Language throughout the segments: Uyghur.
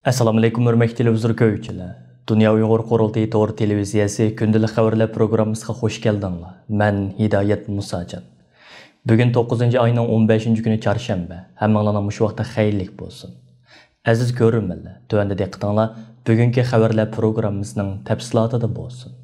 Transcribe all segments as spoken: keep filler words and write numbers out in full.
ئەسسالامۇئەلەيكۇم، ھۆرمەتلىك تېلېۋىزور كۆرگۈچىلەر. دۇنيا ئۇيغۇر قۇرۇلتىيى تور تېلېۋىزىيەسى كۈندىلىك خەۋەرلەر پروگراممىسىغا خوش كەلدىڭلار. مەن ھىدايەت مۇساجان. بۈگۈن توققۇزىنچى ئاينىڭ ئون بەشىنچى كۈنى چارشەنبە. ھەممىڭلارنىڭ مۇشۇ ۋاقتى خەيرلىك بولسۇن. ئەزىز كۆرۈرمەنلەر، تۆۋەندە دىققىتىڭلار بۈگۈنكى خەۋەرلەر پروگراممىسىنىڭ تەپسىلاتىدا بولسۇن.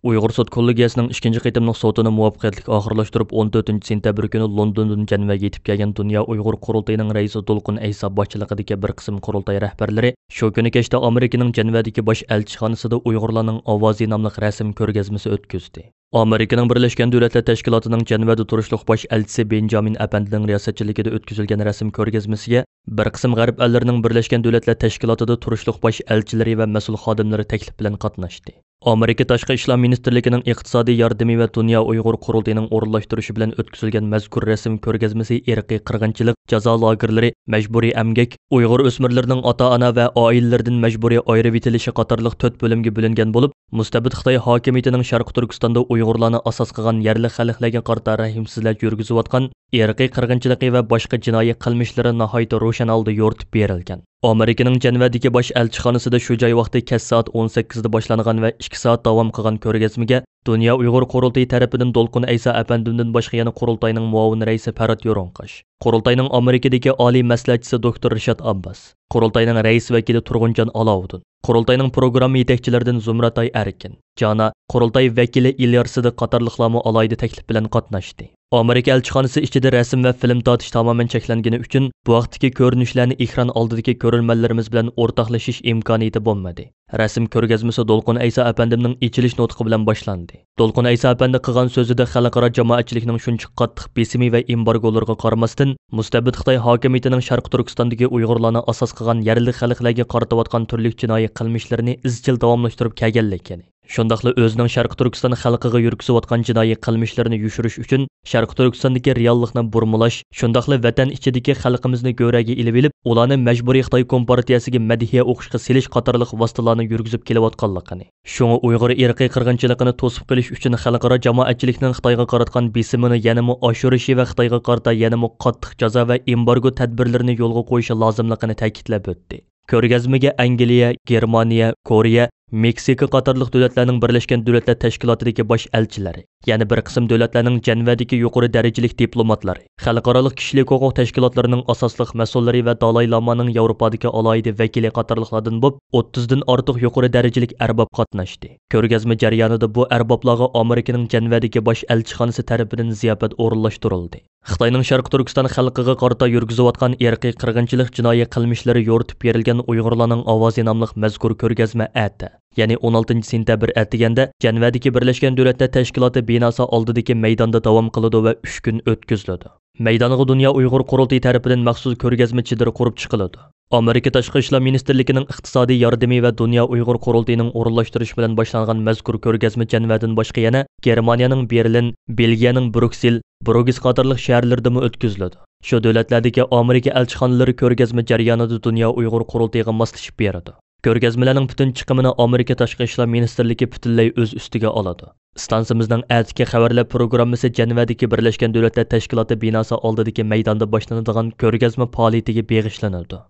ئۇيغۇر سوت كوللېگىيەسىنىڭ ئىككىنچى قېتىملىق سوتىنى مۇۋەپپەقىيەتلىك ئاخىرلاشتۇرۇپ، ئون تۆتىنچى سېنتەبىر كۈنى لوندوندىن جەنۋەگە يېتىپ كەلگەن دۇنيا ئۇيغۇر قۇرۇلتىيىنىڭ رەئىسى دولقۇن ئەيسا باشچىلىقىدىكى بىر قىسىم قۇرۇلتاي رەھبەرلىرى شۇ كۈنى كەچتە ئامېرىكىنىڭ جەنۋەدىكى باش ئەلچىخانىسىدا ئۇيغۇرلارنىڭ ئاۋازى ناملىق رەسىم كۆرگەزمىسى ئۆتكۈزدى. ئامېرىكىنىڭ بىرلەشكەن دۆلەتلەر تەشكىلاتىنىڭ جەنۋەدە تۇرۇشلۇق باش ئەلچىسى بېنجامىن ئەپەندىنىڭ رىياسەتچىلىكىدە ئۆتكۈزۈلگەن رەسىم كۆرگەزمىسىگە بىر قىسىم غەرب ئەللىرىنىڭ بىرلەشكەن دۆلەتلەر تەشكىلاتىدا تۇرۇشلۇق باش ئەلچىلىرى ۋە مەسئۇل خادىملىرى تەكلىپ بىلەن قاتناشتى. ئامېرىكا تاشقى ئىشلار مىنىستىرلىكىنىڭ ئىقتىسادىي ياردىمى ۋە دۇنيا ئۇيغۇر قۇرۇلتىيىنىڭ ئورۇنلاشتۇرۇشى بىلەن ئۆتكۈزۈلگەن مەزكۇر رەسىم كۆرگەزمىسى ئىرقىي قىرغىنچىلىق، جازا لاگېرلىرى، مەجبۇرىي ئەمگەك، ئۇيغۇر ئۆسمۈرلىرىنىڭ ئاتا-ئانا ۋە ئائىلىلىرىدىن مەجبۇرىي ئايرىۋېتىلىشى قاتارلىق تۆت بۆلۈمگە بۆلۈنگەن بولۇپ، مۇستەبىت خىتاي ھاكىمىيىتىنىڭ شەرقىي تۈركىستاندا ئۇيغۇرلارنى ئاساس قىلغان يەرلىك خەلقلەرگە قارىتا رەھىمسىزلەرچە يۈرگۈزۈۋاتقان ئىرقىي قىرغىنچىلىقى ۋە باشقا جىنايى قىلمىشلىرى ناھايىتى روشەن ھالدا يورۇتۇپ بېرىلگەن. ئامېرىكىنىڭ جەنۋەدىكى باش ئەلچىخانىسىدا شۇ جاي ۋاقتى كەچ سائەت ئون سەككىزدە باشلانغان ۋە ئىككى سائەت داۋام قىلغان كۆرگەزمىگە دۇنيا ئۇيغۇر قۇرۇلتىيى تەرىپىدىن دولقۇن ئەيسا ئەپەندىمدىن باشقا يەنە قۇرۇلتاينىڭ مۇئاۋىن رەئىسى پەرھات يورۇڭقاش، قۇرۇلتاينىڭ ئامېرىكىدىكى ئالىي مەسلىھەتچىسى دوكتور رىشات ئابباس، قۇرۇلتاينىڭ رەئىس ۋەكىلى تۇرغۇنجان ئالاۋۇدۇن، قۇرۇلتاينىڭ پروگرامما يېتەكچىلىرىدىن زۇمرەتئاي ئەركىن، جانا، قۇرۇلتاي ۋەكىلى ئىليار سىدىق قاتارلىقلارمۇ ئالاھىدە تەكلىپ بىلەن قاتناشتى. ئامېرىكا ئەلچىخانىسى ئىچىدە رەسىم ۋە فىلىم تارتىش تامامەن چەكلەنگىنى ئۈچۈن، بۇ ھەقتىكى كۆرۈنۈشلەرنى ئېكران ئالدىدىكى كۆرۈرمەنلىرىمىز بىلەن ئورتاقلىشىش ئىمكانىيىتى بولمىدى. رەسىم كۆرگەزمىسى دولقۇن ئەيسا ئەپەندىمنىڭ ئېچىلىش نۇتقى بىلەن باشلاندى. دولقۇن ئەيسا ئەپەندى قىلغان سۆزىدە خەلقئارا جامائەتچىلىكنىڭ شۇنچە قاتتىق بېسىمى ۋە ئېمبارگولىرىغا قارىماستىن، مۇستەبىت خىتاي ھاكىمىيىتىنىڭ شەرقىي تۈركىستاندىكى ئۇيغۇرلارنى ئاساس قىلغان يەرلىك خەلقلەرگە قارىتىۋاتقان تۈرلۈك جىنايى قىلمىشلىرىنى ئىزچىل داۋاملاشتۇرۇپ كەلگەنلىكىنى، شۇنداقلا ئۆزىنىڭ شەرقىي تۈركىستان خەلقىگە يۈرگۈزۈۋاتقان جىنايى قىلمىشلىرىنى يوشۇرۇش ئۈچۈن شەرقىي تۈركىستاندىكى رېئاللىقنى بۇرمىلاش، شۇنداقلا ۋەتەن ئىچىدىكى خەلقىمىزنى گۆرەگە ئېلىۋېلىپ، ئۇلارنى مەجبۇرىي خىتاي كومپارتىيەسىگە مەدھىيە ئوقۇشقا سېلىش قاتارلىق ۋاسىتىلارنى يۈرگۈزۈپ كېلىۋاتقانلىقىنى، شۇڭا ئۇيغۇر ئىرقىي قىرغىنچىلىقىنى توسۇپ قېلىش ئۈچۈن خەلقئارا جامائەتچىلىكنىڭ خىتايغا قاراتقان بېسىمىنى يەنىمۇ ئاشۇرۇشى ۋە خىتايغا قارىتا يەنىمۇ قاتتىق جازا ۋە ئېمبارگو تەدبىرلىرىنى يولغا قويۇشى لازىملىقىنى تەكىتلەپ ئۆتتى. كۆرگەزمىگە ئەنگلىيە، گېرمانىيە، كورېيە، مېكسىكا قاتارلىق دۆلەتلەرنىڭ بىرلەشكەن دۆلەتلەر تەشكىلاتىدىكى باش ئەلچىلىرى، يەنە بىر قىسىم دۆلەتلەرنىڭ جەنۋەدىكى يۇقىرى دەرىجىلىك دىپلوماتلىرى، خەلقئارالىق كىشىلىك ھوقۇق تەشكىلاتلىرىنىڭ ئاساسلىق مەسئۇللىرى ۋە دالاي لامانىڭ ياۋروپادىكى ئالاھىدە ۋەكىلى قاتارلىقلاردىن بولۇپ، ئوتتۇزدىن ئارتۇق يۇقىرى دەرىجىلىك ئەرباب قاتناشتى. كۆرگەزمە جەريانىدا بۇ ئەربابلارغا ئامېرىكىنىڭ جەنۋەدىكى باش ئەلچىخانىسى تەرىپىدىن زىياپەت ئورۇنلاشتۇرۇلدى. خىتاينىڭ شەرقىي تۈركىستان خەلقىگە قارىتا يۈرگۈزۈۋاتقان ئىرقىي قىرغىنچىلىق جىنايى قىلمىشلىرى يورۇتۇپ بېرىلگەن ئۇيغۇرلارنىڭ ئاۋازى ناملىق مەزكۇر كۆرگەزمە ئەتە، يەنى ئون ئالتىنچى سېنتەبىر ئەتىگەندە جەنۋەدىكى بىرلەشكەن دۆلەتلەر تەشكىلاتى بىناسى ئالدىدىكى مەيداندا داۋام قىلىدۇ ۋە ئۈچ كۈن ئۆتكۈزۈلىدۇ. مەيدانغا دۇنيا ئۇيغۇر قۇرۇلتىيى تەرىپىدىن مەخسۇس كۆرگەزمە چېدىرى قۇرۇپ چىقىلىدۇ. ئامېرىكا تاشقى ئىشلار مىنىستىرلىكىنىڭ ئىقتىسادىي ياردىمى ۋە دۇنيا ئۇيغۇر قۇرۇلتىيىنىڭ ئورۇنلاشتۇرۇشى بىلەن باشلانغان مەزكۇر كۆرگەزمە جەنۋەدىن باشقا يەنە گېرمانىيەنىڭ بېرلىن، بېلگىيەنىڭ بروكسېل، بروگس قاتارلىق شەھەرلىرىدىمۇ ئۆتكۈزۈلىدۇ. شۇ دۆلەتلەردىكى ئامېرىكا ئەلچىخانىلىرى كۆرگەزمە جەريانىدا دۇنيا ئۇيغۇر قۇرۇلتىيىغا ماسلىشىپ بېرىدۇ. كۆرگەزمىلەرنىڭ پۈتۈن چىقىمىنى ئامېرىكا تاشقى ئىشلار مىنىستىرلىكى پۈتۈنلەي ئۆز ئۈستىگە ئالىدۇ. ئىستانسىمىزنىڭ ئەتىكى خەۋەرلەر پروگراممىسى جەنۋەدىكى بىرلەشكەن دۆلەتلەر تەشكىلاتى بىناسى ئالدىدىكى مەيداندا باشلىنىدىغان كۆرگەزمە پائالىيىتىگە بېغىشلىنىدۇ.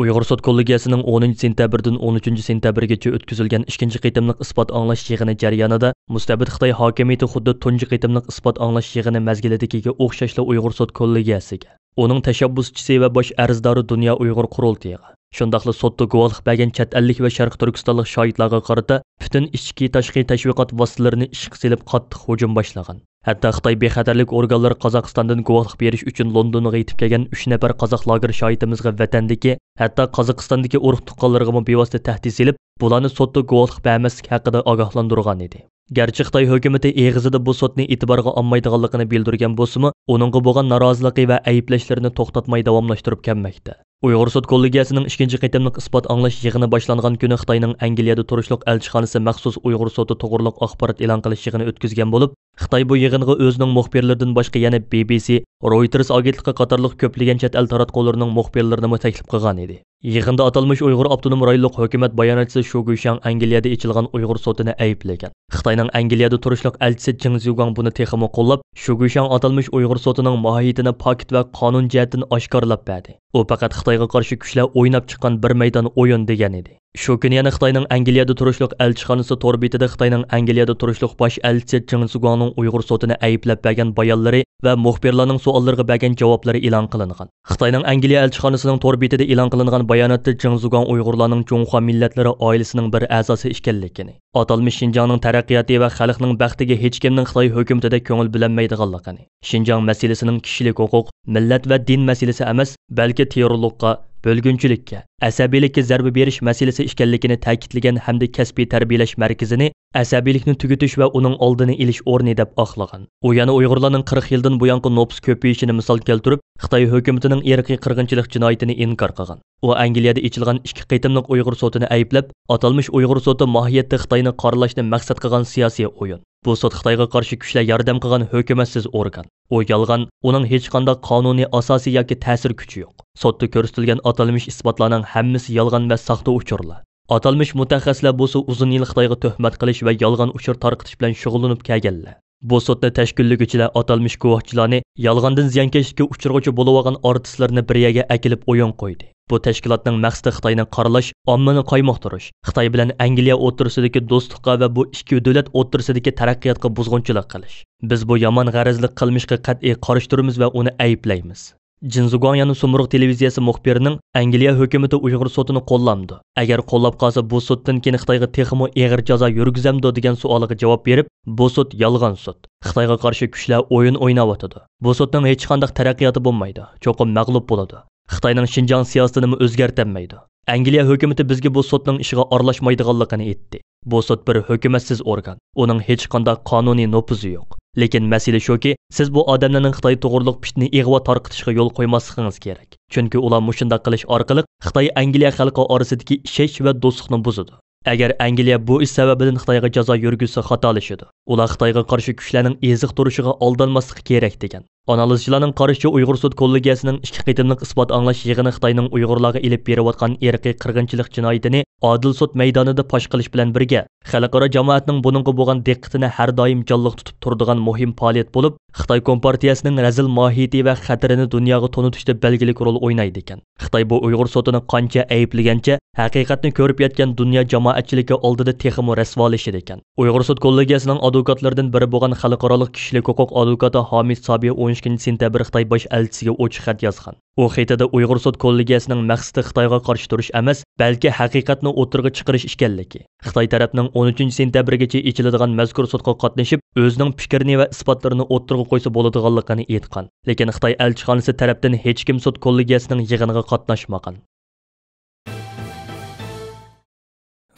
ئۇيغۇر سوت كوللېگىيەسىنىڭ ئونىنچى سېنتەبىردىن ئون ئۈچىنچى سېنتەبىرگىچە ئۆتكۈزۈلگەن ئىككىنچى قېتىملىق ئىسپات ئاڭلاش يىغىنى جەريانىدا مۇستەبىت خىتاي ھاكىمىيىتى خۇددى تۇنجى قېتىملىق ئىسپات ئاڭلاش يىغىنى مەزگىلىدىكىگە ئوخشاشلا ئۇيغۇر سوت كوللېگىيەسىگە، ئۇنىڭ تەشەببۇسچىسى ۋە باش ئەرزدارى دۇنيا ئۇيغۇر قۇرۇلتىيىغا، شۇنداقلا سوتتا گۇۋاھلىق بەرگەن چەت ئەللىك ۋە شەرقىي تۈركىستانلىق شاھىتلارغا قارىتا پۈتۈن ئىچكى، تاشقى تەشۋىقات ۋاسىتىلىرىنى ئىشقا سېلىپ قاتتىق ھۇجۇم باشلىغان. ھەتتا خىتاي بىخەتەرلىك ئورگانلىرى قازاقىستاندىن گۇۋاھلىق بېرىش ئۈچۈن لوندونغا يېتىپ كەلگەن ئۈچ نەپەر قازاق لاگېر شاھىتىمىزغا ۋەتەندىكى، ھەتتا قازاقىستاندىكى ئۇرۇق تۇغقانلىرىغىمۇ بىۋاسىتە تەھدىت سېلىپ، بۇلارنى سوتتا گۇۋاھلىق بەرمەسلىك ھەققىدە ئاگاھلاندۇرغان ئىدى. گەرچە خىتاي ھۆكۈمىتى ئېغىزىدا بۇ سوتنى ئېتىبارغا ئالمايدىغانلىقىنى بىلدۈرگەن بولسىمۇ، ئۇنىڭغا بولغان نارازىلىقى ۋە ئەيىبلەشلىرىنى توختاتماي داۋاملاشتۇرۇپ كەلمەكتە. ئۇيغۇر سوت كوللېگىيەسىنىڭ ئىككىنچى قېتىملىق ئىسپات ئاڭلاش يىغىنى باشلانغان كۈنى خىتاينىڭ ئەنگلىيەدە تۇرۇشلۇق ئەلچىخانىسى مەخسۇس ئۇيغۇر سوتى توغرۇلۇق ئاخبارات ئېلان قىلىش يىغىنى ئۆتكۈزگەن بولۇپ، خىتاي بۇ يىغىن يىغىنغا ئۆزىنىڭ مۇخبىرلىرىدىن باشقا يەنە بى بى سى، رويتېرس ئاگېنتلىقى قاتارلىق كۆپلىگەن چەت ئەل تاراتقۇلىرىنىڭ مۇخبىرلىرىنىمۇ تەكلىپ قىلغان ئىدى. يىغىندا ئاتالمىش ئۇيغۇر ئاپتونوم رايونلۇق ھۆكۈمەت باياناتچىسى شۇ گۈيشاڭ ئەنگلىيەدە ئېچىلغان ئۇيغۇر سوتىنى ئەيىبلىگەن. خىتاينىڭ ئەنگلىيەدە تۇرۇشلۇق ئەلچىسى جېڭ زيۇگاڭ بۇنى تېخىمۇ قوللاپ، شۇ گۈيشاڭ ئاتالمىش ئۇيغۇر سوتىنىڭ ماھىيىتىنى پاكىت ۋە قانۇن جەھەتتىن ئاشكارىلاپ بەردى. ئۇ پەقەت خىتايغا قارشى كۈچلەر ئويناپ چىققان بىر مەيدان ئويۇن دېگەن ئىدى. شۇ كۈنى يەنە خىتاينىڭ ئەنگلىيەدە تۇرۇشلۇق ئەلچىخانىسى تور بېتىدە خىتاينىڭ ئەنگلىيەدە تۇرۇشلۇق باش ئەلچىسى جېڭ زۇگۇاڭنىڭ ئۇيغۇر سوتىنى ئەيىبلەپ بەرگەن بايانلىرى ۋە مۇخبىرلارنىڭ سوئاللىرىغا بەرگەن جاۋابلىرى ئېلان قىلىنغان. خىتاينىڭ ئەنگلىيە ئەلچىخانىسىنىڭ تور بېتىدە ئېلان قىلىنغان باياناتتا جېڭ زۇگۇاڭ ئۇيغۇرلارنىڭ جۇڭخۇا مىللەتلىرى ئائىلىسىنىڭ بىر ئەزاسى ئىكەنلىكىنى، ئاتالمىش شىنجاڭنىڭ تەرەققىياتى ۋە خەلقنىڭ بەختىگە ھېچكىمنىڭ خىتاي ھۆكۈمىتىدە كۆڭۈل بۆلەلمەيدىغانلىقىنى، شىنجاڭ مەسىلىسىنىڭ كىشىلىك ھوقۇق، مىللەت ۋە دىن مەسىلىسى ئەمەس، بەلكى تېررورلۇققا، بۆلگۈنچىلىككە، ئەسەبىيلىككە زەربە بېرىش مەسىلىسى ئىكەنلىكىنى تەكىتلىگەن ھەمدە كەسپىي تەربىيەلەش مەركىزىنى ئەسەبىيلىكنى تۈگىتىش ۋە ئۇنىڭ ئالدىنى ئېلىش ئورنى دەپ ئاقلىغان. ئۇ يەنە ئۇيغۇرلارنىڭ قىرىق يىلدىن بۇيانقى نوپۇس كۆپىيىشىنى مىسال كەلتۈرۈپ، خىتاي ھۆكۈمىتىنىڭ ئىرقىي قىرغىنچىلىق جىنايىتىنى ئىنكار قىلغان. ئۇ ئەنگلىيەدە ئېچىلغان ئىككى قېتىملىق ئۇيغۇر سوتىنى ئەيىبلەپ، ئاتالمىش ئۇيغۇر سوتى ماھىيەتتە خىتاينى قارىلاشنى مەقسەت قىلغان سىياسىي ئويۇن. بۇ سوت خىتايغا قارشى كۈچلەر ياردەم قىلغان ھۆكۈمەتسىز ئورگان. ئۇ يالغان، ئۇنىڭ ھېچقانداق قانۇنىي ئاساسى ياكى تەسىر كۈچى يوق. سوتتا كۆرسىتىلگەن ئاتالمىش ئىسپاتلارنىڭ ھەممىسى يالغان ۋە ساختا ئۇچۇرلار. ئاتالمىش مۇتەخەسسىسلەر بولسا ئۇزۇن يىل خىتايغا تۆھمەت قىلىش ۋە يالغان ئۇچۇر تارقىتىش بىلەن شۇغۇللىنىپ كەلگەنلەر. بۇ سوتنى تەشكىللىگۈچىلەر ئاتالمىش گۇۋاھچىلارنى يالغاندىن زىيانكەشلىككە ئۇچرىغۇچى بولۇۋالغان ئارتىسلىرىنى بىر يەرگە ئەكېلىپ ئويۇن قويدى. بۇ تەشكىلاتنىڭ مەقسىتى خىتاينى قارىلاش، ئاممىنى قايمۇقتۇرۇش، خىتاي بىلەن ئەنگلىيە ئوتتۇرىسىدىكى دوستلۇققا ۋە بۇ ئىككى دۆلەت ئوتتۇرىسىدىكى تەرەققىياتقا بۇزغۇنچىلىق قىلىش. بىز بۇ يامان غەرەزلىك قىلمىشقا قەتئىي قارشى تۇرىمىز ۋە ئۇنى ئەيىبلەيمىز. جىن زۇگۇاڭ يەنە سۇمرۇغ تېلېۋىزىيەسى مۇخبىرىنىڭ ئەنگلىيە ھۆكۈمىتى ئۇيغۇر سوتىنى قوللامدۇ؟ ئەگەر قوللاپ قالسا، بۇ سوتتىن كېيىن خىتايغا تېخىمۇ ئېغىر جازا يۈرگۈزەمدۇ؟ دېگەن سوئالىغا جاۋاب بېرىپ، بۇ سوت يالغان سوت. خىتايغا قارشى كۈچلەر ئويۇن ئويناۋاتىدۇ. بۇ سوتنىڭ ھېچقانداق تەرەققىياتى بولمايدۇ. چوقۇم مەغلۇپ بولىدۇ. خىتاينىڭ شىنجاڭ سىياسىتىنىمۇ ئۆزگەرتەلمەيدۇ. ئەنگلىيە ھۆكۈمىتى بىزگە بۇ سوتنىڭ ئىشىغا ئارىلاشمايدىغانلىقىنى ئېيتتى. بۇ سوت بىر ھۆكۈمەتسىز ئورگان. ئۇنىڭ ھېچقانداق قانۇنىي نوپۇزى يوق. لېكىن مەسىلە شۇكى، سىز بۇ ئادەملەرنىڭ خىتاي توغرۇلۇق پىتنە ئىغۋا تارقىتىشىغا يول قويماسلىقىڭىز كېرەك. چۈنكى ئۇلار مۇشۇنداق قىلىش ئارقىلىق خىتاي ئەنگلىيە خەلقى ئارىسىدىكى ئىشەنچ ۋە دوستلۇقنى بۇزىدۇ. ئەگەر ئەنگلىيە بۇ ئىش سەۋەبىدىن خىتايغا جازا يۈرگۈزسە خاتالىشىدۇ. ئۇلار خىتايغا قارشى كۈچلەرنىڭ ئېزىق تۇرۇشىغا ئالدانماسلىقى كېرەك دېگەن. ئانالىزچىلارنىڭ قارىشىچە، ئۇيغۇر سوت كوللېگىيەسىنىڭ ئىككى قېتىملىق ئىسپات ئاڭلاش يىغىنى خىتاينىڭ ئۇيغۇرلارغا ئېلىپ بېرىۋاتقان ئىرقىي قىرغىنچىلىق جىنايىتىنى ئادىل سوت مەيدانىدا پاش قىلىش بىلەن بىرگە، خەلقئارا جامائەتنىڭ بۇنىڭغا بولغان دىققىتىنى ھەر دائىم جانلىق تۇتۇپ تۇرىدىغان مۇھىم پائالىيەت بولۇپ، خىتاي كومپارتىيەسىنىڭ رەزىل ماھىيىتى ۋە خەتىرىنى دۇنياغا تونۇتۇشتا بەلگىلىك رول ئوينايدىكەن. خىتاي بۇ ئۇيغۇر سوتىنى قانچە ئەيىبلىگەنچە، ھەقىقەتنى كۆرۈپ يەتكەن دۇنيا جامائەتچىلىكى ئالدىدا تېخىمۇ رەسۋالىشىدىكەن. ئۇيغۇر سوت كوللېگىيەسىنىڭ ئادۋوكاتلىرىدىن بىرى بولغان خەلقئارالىق كىشىلىك ھوقۇق ئادۋوكاتى ھامىد سابىي ئون ئىككىنچى سېنتەبىر خىتاي باش ئەلچىسىگە ئوچۇق خەت يازغان. ئۇ خېتىدە ئۇيغۇر سوت كوللېگىيەسىنىڭ مەقسىتى خىتايغا قارشى تۇرۇش ئەمەس، بەلكى ھەقىقەتنى ئوتتۇرىغا چىقىرىش ئىكەنلىكى، خىتاي تەرەپنىڭ ئون ئۈچىنچى سېنتەبىرگىچە ئېچىلىدىغان مەزكۇر سوتقا قاتنىشىپ، ئۆزىنىڭ پىكرىنى ۋە ئىسپاتلىرىنى ئوتتۇرىغا قويسا بولىدىغانلىقىنى ئېيتقان. لېكىن خىتاي ئەلچىخانىسى تەرەپتىن ھېچكىم سوت كوللېگىيەسىنىڭ يىغىنىغا قاتناشمىغان.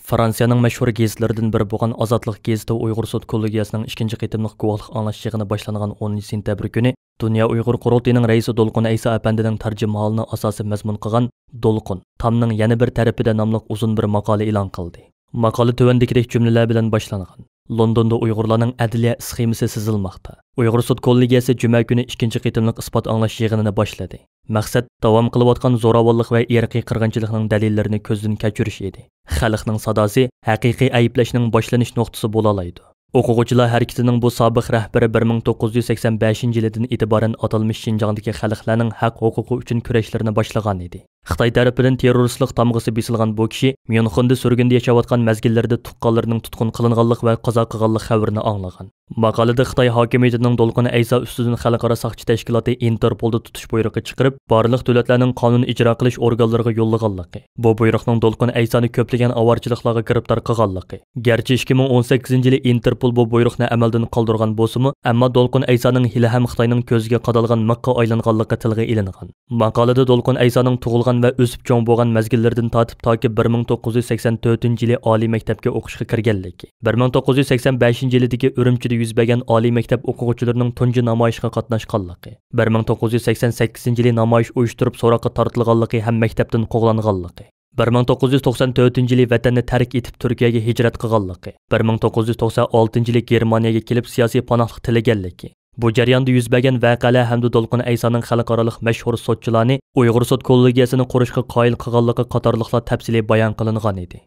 فرانسىيەنىڭ مەشھۇر گېزىتلىرىدىن بىرى بولغان ئازادلىق گېزىتى ئۇيغۇر سوت كوللېگىيەسىنىڭ ئىككىنچى قېتىملىق گۇۋاھلىق ئاڭلاش يىغىنى باشلانغان ئونىنچى سېنتەبىر كۈنى دۇنيا ئۇيغۇر قۇرۇلتىيىنىڭ رەئىسى دولقۇن ئەيسا ئەپەندىنىڭ تەرجىمىھالىنى ئاساسىي مەزمۇن قىلغان دولقۇن، تامنىڭ يەنە بىر تەرىپىدە ناملىق ئۇزۇن بىر ماقالە ئېلان قىلدى. ماقالە تۆۋەندىكىدەك جۈملىلەر بىلەن باشلانغان. لوندوندا ئۇيغۇرلارنىڭ ئەدلىيە ئىسخېمىسى سىزىلماقتا. ئۇيغۇر سوت كوللېگىيەسى جۈمە كۈنى ئىككىنچى قېتىملىق ئىسپات ئاڭلاش يىغىنىنى باشلىدى. مەقسەت، داۋام قىلىۋاتقان زوراۋانلىق ۋە ئىرقىي قىرغىنچىلىقنىڭ دەلىللىرىنى كۆزدىن كەچۈرۈش ئىدى. خەلقنىڭ ساداسى ھەقىقىي ئەيىبلەشنىڭ باشلىنىش نۇقتىسى بولالايدۇ. ئوقۇغۇچىلار ھەرىكىتىنىڭ بۇ سابىق رەھبىرى بىر مىڭ توققۇز يۈز سەكسەن بەشىنچى يىلىدىن ئېتىبارەن ئاتالمىش شىنجاڭدىكى خەلقلەرنىڭ ھەق ھوقۇقى ئۈچۈن كۈرەشلىرىنى باشلىغان ئىدى. خىتاي تەرىپىدىن تېررورىستلىق تامغىسى بېسىلغان بۇ كىشى ميۇنخېندا سۈرگۈندە ياشاۋاتقان مەزگىللىرىدە تۇغقانلىرىنىڭ تۇتقۇن قىلىنغانلىق ۋە قازا قىلغانلىق خەۋىرىنى ئاڭلىغان. ماقالىدە خىتاي ھاكىمىيىتىنىڭ دولقۇن ئەيسا ئۈستىدىن خەلقئارا ساقچى تەشكىلاتى ئىنتېرپولدا تۇتۇش بۇيرۇقى چىقىرىپ، بارلىق دۆلەتلەرنىڭ قانۇن ئىجرا قىلىش ئورگانلىرىغا يوللىغانلىقى، بۇ بۇيرۇقنىڭ دولقۇن ئەيسانى كۆپلىگەن ئاۋارىچىلىقلارغا گىرىپتار قىلغانلىقى، گەرچە ئىككى مىڭ ئون سەككىزىنچى يىلى ئىنتېرپول بۇ بۇيرۇقنى ئەمەلدىن قالدۇرغان بولسىمۇ، ئەمما دولقۇن ئەيسانىڭ ھېلىھەم خىتاينىڭ كۆزىگە قادالغان مىخقا ئايلانغانلىقى تىلغا ئېلىنغان. ماقالىدە دولقۇن ئەيسانىڭ تۇغۇلغان ۋە ئۆسۈپ چوڭ بولغان مەزگىللىرىدىن تارتىپ تاكى بىر مىڭ توققۇز يۈز سەكسەن تۆتىنچى يىلى ئالىي مەكتەپكە ئوقۇشقا كىرگەنلىكى، بىر مىڭ توققۇز يۈز سەكسەن بەشىنچى يىلىدىكى ئۈرۈمچىدە يۈز بەرگەن ئالىي مەكتەپ ئوقۇغۇچىلىرىنىڭ تۇنجى نامايىشىغا قاتناشقانلىقى، بىر مىڭ توققۇز يۈز سەكسەن سەككىزىنچى يىلى نامايىش ئۇيۇشتۇرۇپ سوراققا تارتىلغانلىقى ھەم مەكتەپتىن قوغلانغانلىقى، بىر مىڭ توققۇز يۈز توقسان تۆتىنچى يىلى ۋەتەننى تەرك ئېتىپ تۈركىيەگە ھىجرەت قىلغانلىقى، بىر مىڭ توققۇز يۈز توقسان ئالتىنچى يىلى گېرمانىيەگە كېلىپ سىياسىي پاناھلىق تىلىگەنلىكى، بۇ جەرياندا يۈز بەرگەن ۋەقەلەر ھەمدە دولقۇن ئەيسانىڭ خەلقئارالىق مەشھۇر سوتچىلارنى ئۇيغۇر سوت كوللېگىيەسىنى قۇرۇشقا قايىل قىلغانلىقى قاتارلىقلار تەپسىلىي بايان قىلىنغان ئىدى.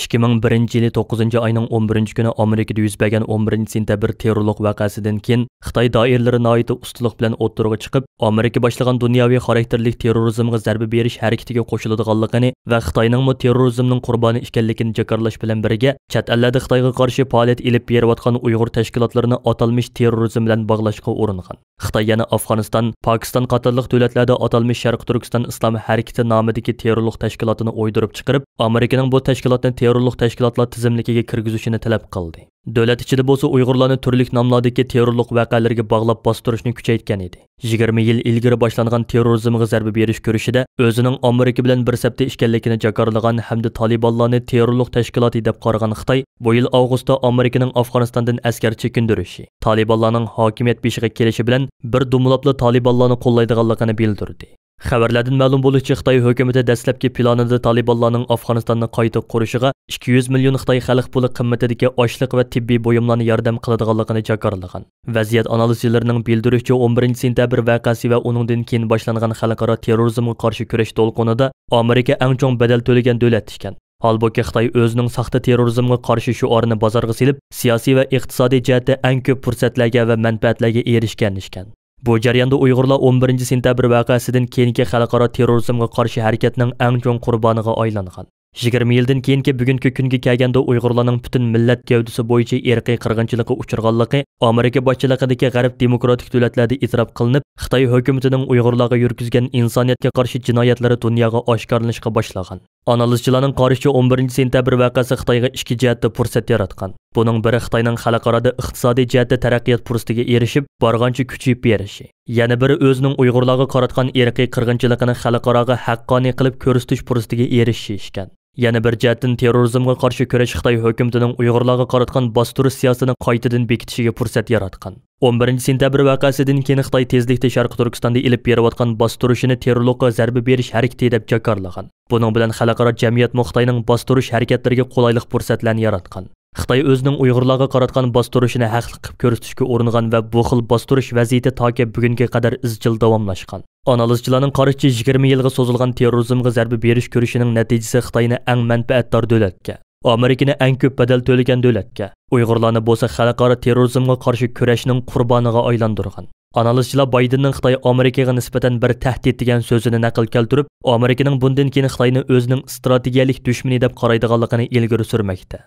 ئىككى مىڭ بىرىنچى يىلى توققۇزىنچى ئاينىڭ ئون بىرىنچى كۈنى ئامېرىكىدا يۈز بەرگەن ئون بىرىنچى سېنتەبىر تېررورلۇق ۋەقەسىدىن كېيىن، خىتاي دائىرىلىرى ناھايىتى ئۇستىلىق بىلەن ئوتتۇرىغا چىقىپ، ئامېرىكا باشلىغان دۇنياۋى خاراكتېرلىك تېررورىزمغا زەربە بېرىش ھەرىكىتىگە قوشۇلىدىغانلىقىنى ۋە خىتاينىڭمۇ تېررورىزمنىڭ قۇربانى ئىكەنلىكىنى جاكارلاش بىلەن بىرگە، چەت ئەللەردە خىتايغا قارشى پائالىيەت ئېلىپ بېرىۋاتقان ئۇيغۇر تەشكىلاتلىرىنى ئاتالمىش تېررورىزم بىلەن باغلاشقا ئۇرۇنغان. خىتاي يەنە ئافغانىستان، پاكىستان قاتارلىق دۆلەتلەردە ئاتالمىش شەرقىي تۈركىستان ئىسلام ھەرىكىتى نامىدىكى تېررورلۇق تەشكىلاتىنى ئويدۇرۇپ چىقىرىپ، ئامېرىكىنىڭ بۇ تەشكىلاتنى تېررورلۇق تەشكىلاتلار تىزىملىكىگە كىرگۈزۈشىنى تەلەپ قىلدى. دۆلەت ئىچىدە بولسا ئۇيغۇرلارنى تۈرلۈك ناملاردىكى تېررورلۇق ۋەقەلىرىگە باغلاپ باستۇرۇشنى كۈچەيتكەن ئىدى. يىگىرمە يىل ئىلگىرى باشلانغان تېررورىزمغا زەربە بېرىش كۈرىشىدە ئۆزىنىڭ ئامېرىكا بىلەن بىر سەپتە ئىكەنلىكىنى جاكارلىغان ھەمدە تالىبانلارنى تېررورلۇق تەشكىلاتى دەپ قارىغان خىتاي بۇ يىل ئاۋغۇستتا ئامېرىكىنىڭ ئافغانىستاندىن ئەسكەر چېكىندۈرۈشى، تالىبانلارنىڭ ھاكىمىيەت بېشىغا كېلىشى بىلەن بىر دومىلاپلا تالىبانلارنى قوللايدىغانلىقىنى بىلدۈردى. خەۋەرلەردىن مەلۇم بولۇشىچە، خىتاي ھۆكۈمىتى دەسلەپكى پىلانىدا تالىبانلارنىڭ ئافغانىستاننى قايتا قۇرۇشىغا ئىككى يۈز مىليون خىتاي خەلق پۇلى قىممىتىدىكى ئاشلىق ۋە تېببىي بۇيۇملارنى ياردەم قىلىدىغانلىقىنى جاكارلىغان. ۋەزىيەت ئانالىزچىلىرىنىڭ بىلدۈرۈشىچە، ئون بىرىنچى سېنتەبىر ۋەقەسى ۋە ئۇنىڭدىن كېيىن باشلانغان خەلقئارا تېررورىزمغا قارشى كۈرەش دولقۇنىدا ئامېرىكا ئەڭ چوڭ بەدەل تۆلىگەن دۆلەت ئىكەن. ھالبۇكى، خىتاي ئۆزىنىڭ ساختا تېررورىزمغا قارشى شوئارىنى بازارغا سېلىپ، سىياسىي ۋە ئىقتىسادىي جەھەتتە ئەڭ كۆپ پۇرسەتلەرگە ۋە مەنپەئەتلەرگە ئېرىشكەن ئىكەن. بۇ جەرياندا ئۇيغۇرلار ئون بىرىنچى سېنتەبىر ۋەقەسىدىن كېيىنكى خەلقئارا تېررورىزمغا قارشى ھەرىكەتنىڭ ئەڭ چوڭ قۇربانىغا ئايلانغان. يىگىرمە يىلدىن كېيىنكى بۈگۈنكى كۈنگە كەلگەندە، ئۇيغۇرلارنىڭ پۈتۈن مىللەت گەۋدىسى بويىچە ئىرقىي قىرغىنچىلىققا ئۇچرىغانلىقى ئامېرىكا باشچىلىقىدىكى غەرب دېموكراتىك دۆلەتلەردە ئېتىراپ قىلىنىپ، خىتاي ھۆكۈمىتىنىڭ ئۇيغۇرلارغا يۈرگۈزگەن ئىنسانىيەتكە قارشى جىنايەتلىرى دۇنياغا ئاشكارىلىنىشقا باشلىغان. ئانالىزچىلارنىڭ قارىشىچە، ئون بىرىنچى سېنتەبىر ۋەقەسى خىتايغا ئىككى جەھەتتە پۇرسەت ياراتقان. بۇنىڭ بىرى خىتاينىڭ خەلقئارادا ئىقتىسادىي جەھەتتە تەرەققىيات پۇرسىتىگە ئېرىشىپ، بارغانچە كۈچىيىپ بېرىشى. يەنە بىرى ئۆزىنىڭ ئۇيغۇرلارغا قاراتقان ئىرقىي قىرغىنچىلىقىنى خەلقئاراغا ھەققانىي قىلىپ كۆرسىتىش پۇرسىتىگە ئېرىشىشى ئىكەن. يەنە بىر جەھەتتىن، تېررورىزمغا قارشى كۈرەش خىتاي ھۆكۈمىتىنىڭ ئۇيغۇرلارغا قاراتقان باستۇرۇش سىياسىتىنى قايتىدىن بېكىتىشىگە پۇرسەت ياراتقان. ئون بىرىنچى سېنتەبىر ۋەقەسىدىن كېيىن خىتاي تېزلىكتە شەرقىي تۈركىستاندا ئېلىپ بېرىۋاتقان باستۇرۇشىنى تېررورلۇققا زەربە بېرىش ھەرىكىتى دەپ جاكارلىغان. بۇنىڭ بىلەن خەلقئارا جەمئىيەتمۇ خىتاينىڭ باستۇرۇش ھەرىكەتلىرىگە قولايلىق پۇرسەتلەرنى ياراتقان. خىتاي ئۆزىنىڭ ئۇيغۇرلارغا قاراتقان باستۇرۇشىنى ھەقلىق قىلىپ كۆرسىتىشكە ئۇرۇنغان ۋە بۇ خىل باستۇرۇش ۋەزىيىتى تاكى بۈگۈنگە قەدەر ئىزچىل داۋاملاشقان. ئانالىزچىلارنىڭ قارىشىچە، يىگىرمە يىلغا سوزۇلغان تېررورىزمغا زەربە بېرىش كۈرىشىنىڭ نەتىجىسى خىتاينى ئەڭ مەنپەئەتدار دۆلەتكە، ئامېرىكىنى ئەڭ كۆپ بەدەل تۆلىگەن دۆلەتكە، ئۇيغۇرلارنى بولسا خەلقئارا تېررورىزمغا قارشى كۈرەشنىڭ قۇربانىغا ئايلاندۇرغان. ئانالىزچىلار بايدېننىڭ خىتاي ئامېرىكىغا نىسبەتەن بىر تەھدىت دېگەن سۆزىنى نەقىل كەلتۈرۈپ، ئامېرىكىنىڭ بۇندىن كېيىن خىتاينى ئۆزىنىڭ ئىستراتېگىيەلىك دۈشمىنى دەپ قارايدىغانلىقىنى ئىلگىرى سۈرمەكتە.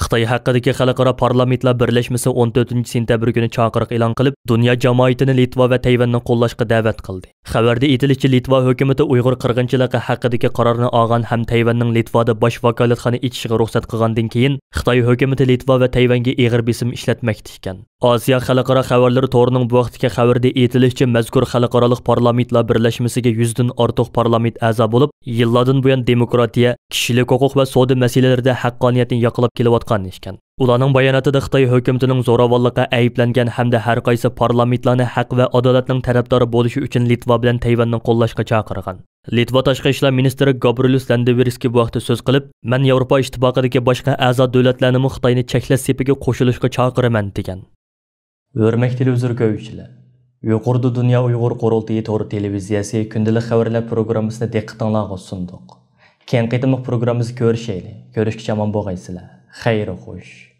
خىتاي ھەققىدىكى خەلقئارا پارلامېنتلار بىرلەشمىسى ئون تۆتىنچى سېنتەبىر كۈنى چاقىرىق ئېلان قىلىپ، دۇنيا جامائىتىنى لىتۋا ۋە تەيۋەننى قوللاشقا دەۋەت قىلدى. خەۋەردە ئېيتىلىشىچە، لىتۋا ھۆكۈمىتى ئۇيغۇر قىرغىنچىلىقى ھەققىدىكى قارارنى ئالغان ھەم تەيۋەننىڭ لىتۋادا باش ۋاكالەتخانا ئېچىشىغا رۇخسەت قىلغاندىن كېيىن، خىتاي ھۆكۈمىتى لىتۋا ۋە تەيۋەنگە ئېغىر بېسىم ئىشلەتمەكتە ئىكەن. ئاسىيا خەلقئارا خەۋەرلىرى تورىنىڭ بۇ ھەقتىكى خەۋىرىدە ئېيتىلىشىچە، مەزكۇر خەلقئارالىق پارلامېنتلار بىرلەشمىسىگە يۈزدىن ئارتۇق پارلامېنت ئەزا بولۇپ، يىللاردىن بۇيان دېموكراتىيە، كىشىلىك ھوقۇق ۋە سودا مەسىلىلىرىدە ھەققانىيەتنى ياقلاپ كېلىۋاتقان ئىكەن. ئۇلارنىڭ باياناتىدا خىتاي ھۆكۈمىتىنىڭ زوراۋانلىققا ئەيىبلەنگەن ھەمدە ھەر قايسى پارلامېنتلارنى ھەق ۋە ئادالەتنىڭ تەرەپدارى بولۇشى ئۈچۈن لىتۋا بىلەن تەيۋەننى قوللاشقا چاقىرغان. لىتۋا تاشقى ئىشلار مىنىستىرى گابرىلۇس لەندىۋېرسكىي بۇ ھەقتە سۆز قىلىپ، مەن ياۋروپا ئىتتىپاقىدىكى باشقا ئەزا دۆلەتلەرنىمۇ خىتاينى چەكلەش سېپىگە قوشۇلۇشقا چاقىرىمەن، دېگەن. ھۆرمەتلىك تېلېۋىزور كۆرگۈچىلەر، يۇقىرىدا دۇنيا ئۇيغۇر قۇرۇلتىيى تور تېلېۋىزىيەسى كۈندىلىك خەۋەرلەر پروگراممىسىنى دىققىتىڭلارغا سۇندۇق. كېيىنكى قېتىملىق پروگراممىمىزدا كۆرۈشەيلى. كۆرۈشكىچە ئامان بولغايسىلەر. خەير خوش.